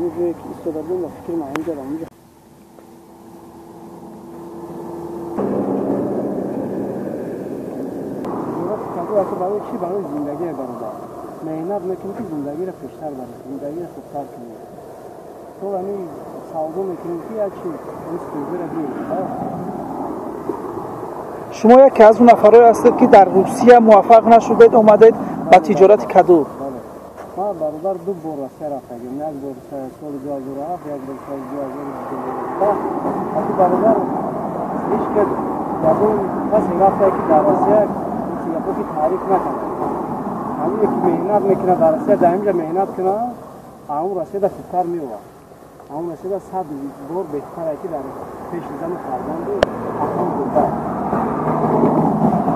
Ҳамин ҷое ки истода будем, ба фикри ман ҳаминҷа ҳаминҷа. Барои чӣ? Барои зиндагӣ бародар. Меҳнат мекунӣ ки зиндагиро пештар барӣ, зиндагиро хубтар кунӣ. То ҳамин савдо мекунем ки як чиз ҳамин сӯзиро биёрем. Шумо яке аз он нафарое ҳастед ки дар Русия муваффақ нашудед, омадед ба тиҷорати каду. Ман бародар ду бор Россия рафтагим. Як бор соли 2007, як бор соли 2012. Ҳатто бародар ҳеҷ кас ягон касе рафта ки дар Россия гапо ки таъриф накард. Ҳамине ки меҳнат мекунад дар Россия, дар ҳаминҷа меҳнат кунад, ҳамон Россияда хубтар меовад. Ҳамон Россияда 100 бор беҳтар ки дар пеши зану фарзанду аҳон бурда.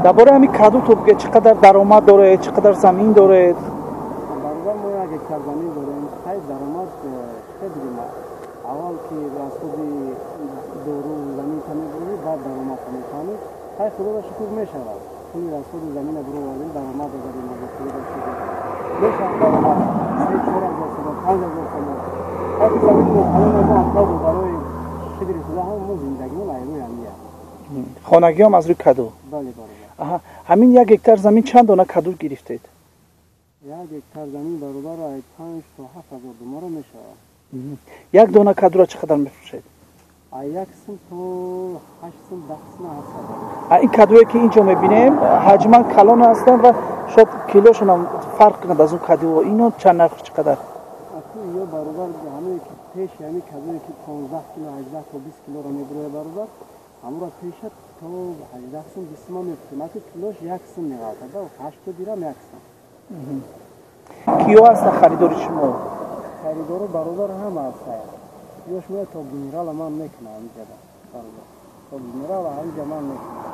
Дар бораи ҳамин каду то бигӯед, чӣ қадар даромад доред, чӣ қадар замин доред? Бародар, мо як гектар замин дорем. Хай, даромад чӣ бигӯем? Аввал ки расходи дору замин та мебурӣ, баъд даромад та мефаҳмӣ. Хай, худоро шукр, мешавад. Пули расходи замина буровардем, даромад дорем, худоро шукр. Мешавад даромад 3-4 ҳазор сомон, 5 ҳазор сомон. Хай, ки замини мо калон мо ҳамта барои шукри худо ҳам мо зиндагимон айрӯи ҳамия. Хонагиҳом аз рӯи каду? Бале, бародар. Аҳа, ҳамин як гектар замин чанд дона каду гирифтед? Як гектар замин бародар ай 5 то 7 ҳазор донара мешавад. Як дона кадуро чӣ қадар мефурӯшед? Ай 1 сум то 8 сум, 10 сум ҳаст. Ин кадуе ки инҷо мебинем, ҳаҷман калон ҳастанд ва шояд килошон ҳам фарқ кунад аз он кадуҳо. Ино чанд нарх, чӣ қадар? Аку ё бародар, ҳамине ки пеши ҳамин кадуе ки 15 кило, 18 то 20 килоро мебурояд бародар, ҳамонро пеша то 18 сум, 20 сум мефурӯшем. Аку килош 1 сум меғалтад, 8 дирам 1 сум. Киё ҳастанд харидори шумо? Харидору бародар ҳама ҳастанд. Ё шумо то генерала ман мекунам ҳаминҷа бародар. То генерала ҳаминҷа ман мекунам.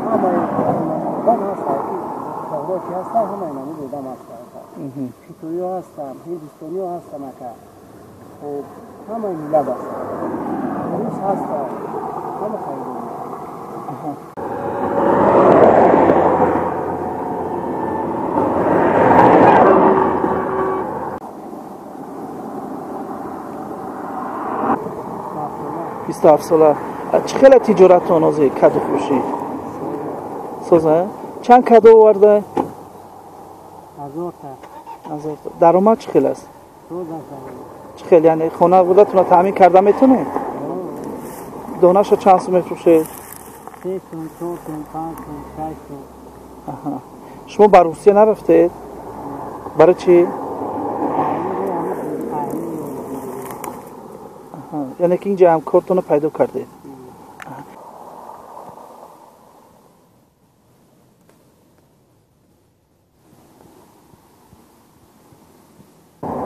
Ҳамаи одам ҳастанд ки савдо ки ҳастанд, ҳамаи намуд одам ҳастанд. Хитоиҳо ҳастанд, ҳиндустониҳо ҳастанд ака. Хоб, ҳамаи миллат ҳастанд. Рус ҳастанд, ҳама харидор мекунанд. Бисту ҳафт сола. Чӣ хела тиҷоратон ҳозир каду фурӯшӣ? Соза? Чанд каду оварда? Ҳазорта. Ҳазорта. Даромад чӣ хел аст? Чӣ хел? Яъне хонаводатонро таъмин карда метавонед? Донаша чанд сум мефурӯшед? 3 сум, 4 сум, 5 сум, 6 сум. Аҳа. Шумо ба Русия нарафтед? Барои чӣ? Яъне ки инҷа ҳамкортонро пайдо кардед?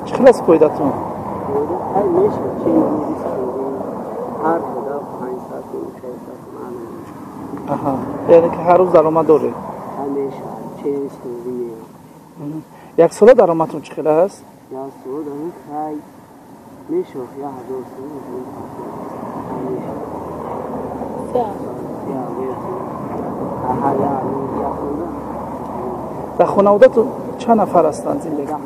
Чӣ хел аст фоидатон? Аҳа, яъне ки ҳар рӯз даромад доред? Як сола даромадтон чӣ хел аст? Дар хонаводатон чанд нафар ҳастанд зиндагӣ?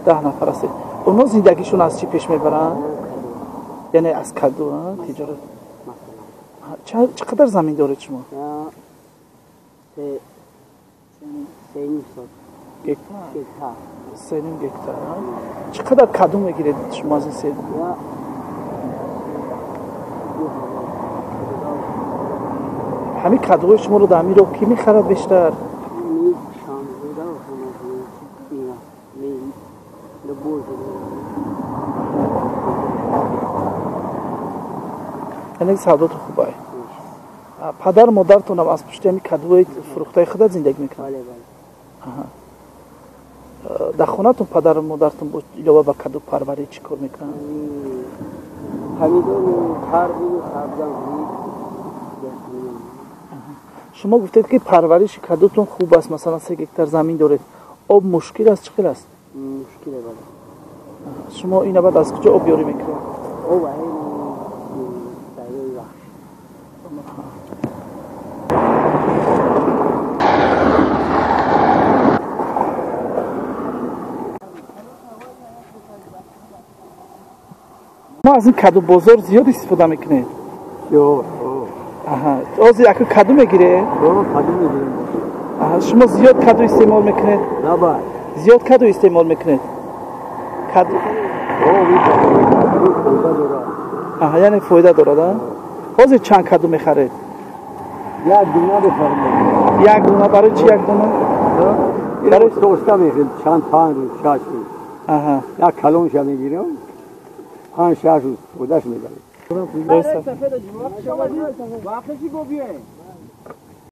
10 нафар ҳастед. Онҳо зиндагишон аз чӣ пеш мебаранд? Яъне аз каду тиҷорат. Чӣ қадар замин доред шумо? 3.5 гектар. 3.5 гектар. Чӣ қадар каду мегиред шумо аз ин се? Ҳамин кадуҳои шуморо дар ҳамин роҳ кӣ мехарад бештар? Яъне савдото хуб ай. Падару модаратонам аз пушти ҳамин кадуҳои фурӯхтаи худат зиндагӣ мекунанд? Дар хонатон падару модаратон бо илова ба кадупарварӣ чӣ кор мекунанд? Помидору тарбузу сабзам. Шумо гуфтед ки парвариши кадутон хуб аст, масалан 3 гектар замин доред. Об мушкил аст, чӣ хел аст? Мушкиле, бале. Шумо ина баъд аз куҷо обёрӣ мекунед? Об дарёи Вахш. Шумо аз ин каду бозор зиёд истифода мекунед? Аҳа, ҳозир яку каду мегиред? Каду мегирем. Аҳа, шумо зиёд каду истеъмол мекунед? Зиёд каду истеъмол мекунед? Каду аҳа, яъне фоида дорад, а? Ҳозир чанд каду мехаред? Як дона мехарем. Як дона? Барои чи як дона? Барои тоста мехарем, чанд 5 рӯз, 6 рӯз. Аҳа. Як калонша мегирем, 5-6 рӯз фоидаш мебарем.